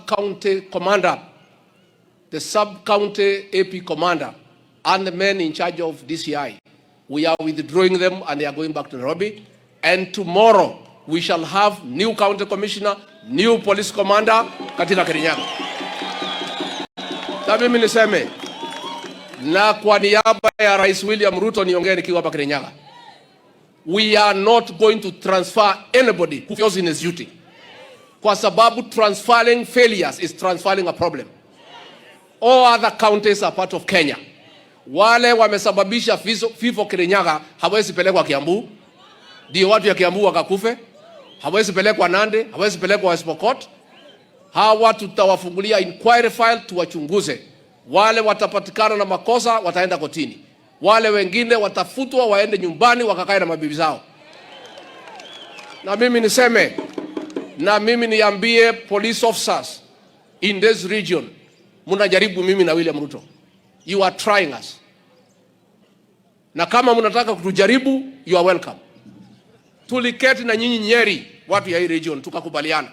sub-county commander, the sub-county AP commander, and the men in charge of DCI, we are withdrawing them and they are going back to Nairobi. And tomorrow we shall have new county commissioner, new police commander katika Kirinyaga. Na mimi niseme na kwa niaba ya Rais William Ruto niongee nikiwa hapa Kirinyaga. We are not going to transfer anybody who fails in his duty. Kwa sababu transferring failures is transferring a problem. All other counties are part of Kenya. Wale wamesababisha vifo Kirinyaga hawezi pelekwa Kiambu, ndio watu ya Kiambu wakakufe. Hawezi pelekwa Nandi, hawezi pelekwa West Pokot. Hawa tutawafungulia inquiry file tuwachunguze. Wale watapatikana na makosa wataenda kotini, wale wengine watafutwa waende nyumbani wakakae na mabibi zao. Na mimi niseme, na mimi niambie police officers in this region, mnajaribu mimi na William Ruto, you are trying us, na kama mnataka kutujaribu you are welcome. Tuliketi na nyinyi Nyeri, watu ya hii region, tukakubaliana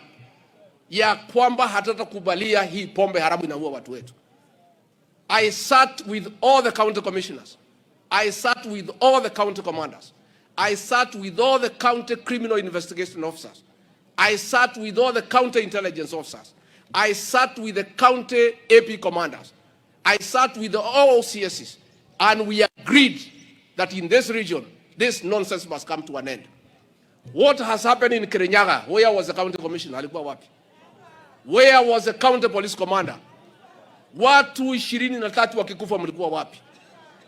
ya kwamba hatutakubalia hii pombe haramu inaua watu wetu. I sat with all the county commissioners. I sat with all the county commanders. I sat with all the county criminal investigation officers. I sat with all the county intelligence officers. I sat with the county AP commanders. I sat with all OCSs. And we agreed that in this region, this nonsense must come to an end. What has happened in Kirinyaga? Where was the county commissioner? Alikuwa wapi? Where was the county police commander? Watu 23 wakikufa mlikuwa wapi?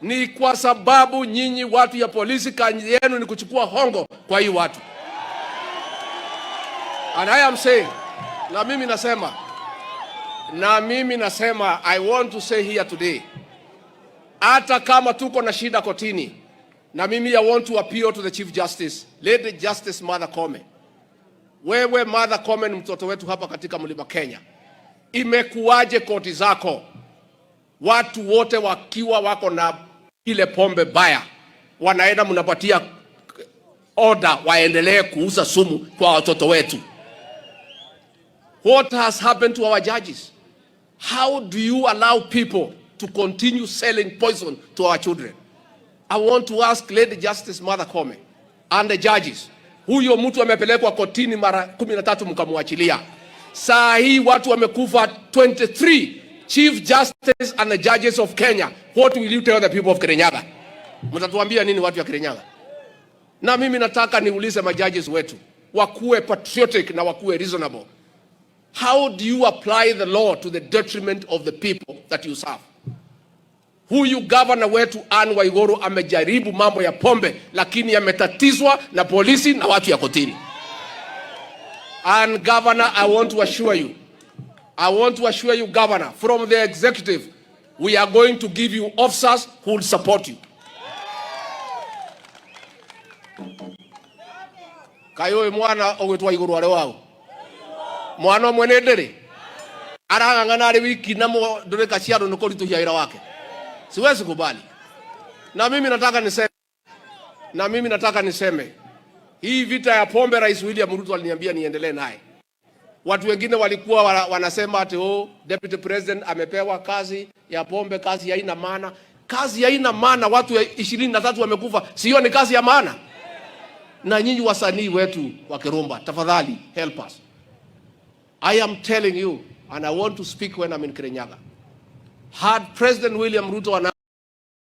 Ni kwa sababu nyinyi watu ya polisi kazi yenu ni kuchukua hongo kwa hii watu. And I am saying, na mimi nasema I want to say here today, hata kama tuko na shida kotini, na mimi I want to appeal to the Chief Justice, Lady Justice Martha Koome. Wewe Martha Koome ni mtoto wetu hapa katika Mlima Kenya. Imekuwaje koti zako watu wote wakiwa wako na ile pombe baya, wanaenda mnapatia order waendelee kuuza sumu kwa watoto wetu? What has happened to our judges? How do you allow people to continue selling poison to our children? I want to ask Lady Justice Martha Koome and the judges, huyo mtu amepelekwa kotini mara 13 mkamwachilia. Saa hii watu wamekufa 23. Chief Justice and the judges of Kenya, what will you tell the people of Kirinyaga? Mtatuambia nini watu ya Kirinyaga? Na mimi nataka niulize majudges wetu wakuwe patriotic na wakuwe reasonable. How do you apply the law to the detriment of the people that you serve? Huyu gavana wetu Anne Waiguru amejaribu mambo ya pombe, lakini ametatizwa na polisi na watu ya kotini. And governor, I want to assure you, I want to assure you, governor, from the executive, we are going to give you officers who will support you. Kayo mwana ogwitwa iguru ari wao mwana ũmwe nĩ ndĩrĩ arang'ang'ana arĩ wiki na ndũrĩka cia andũ nĩ kũritũhia wĩra wake. Siwezi kubali. Na mimi nataka niseme, na mimi nataka niseme hii vita ya pombe, Rais William Ruto aliniambia niendelee naye. Watu wengine walikuwa wanasema ati oh, Deputy President amepewa kazi ya pombe, kazi haina maana. Kazi haina maana, watu 23 wamekufa, sio ni kazi ya maana? Na nyinyi wasanii wetu wa Kirumba, tafadhali help us. I am telling you, and I want to speak when I'm in Kirinyaga. Had President William Ruto announced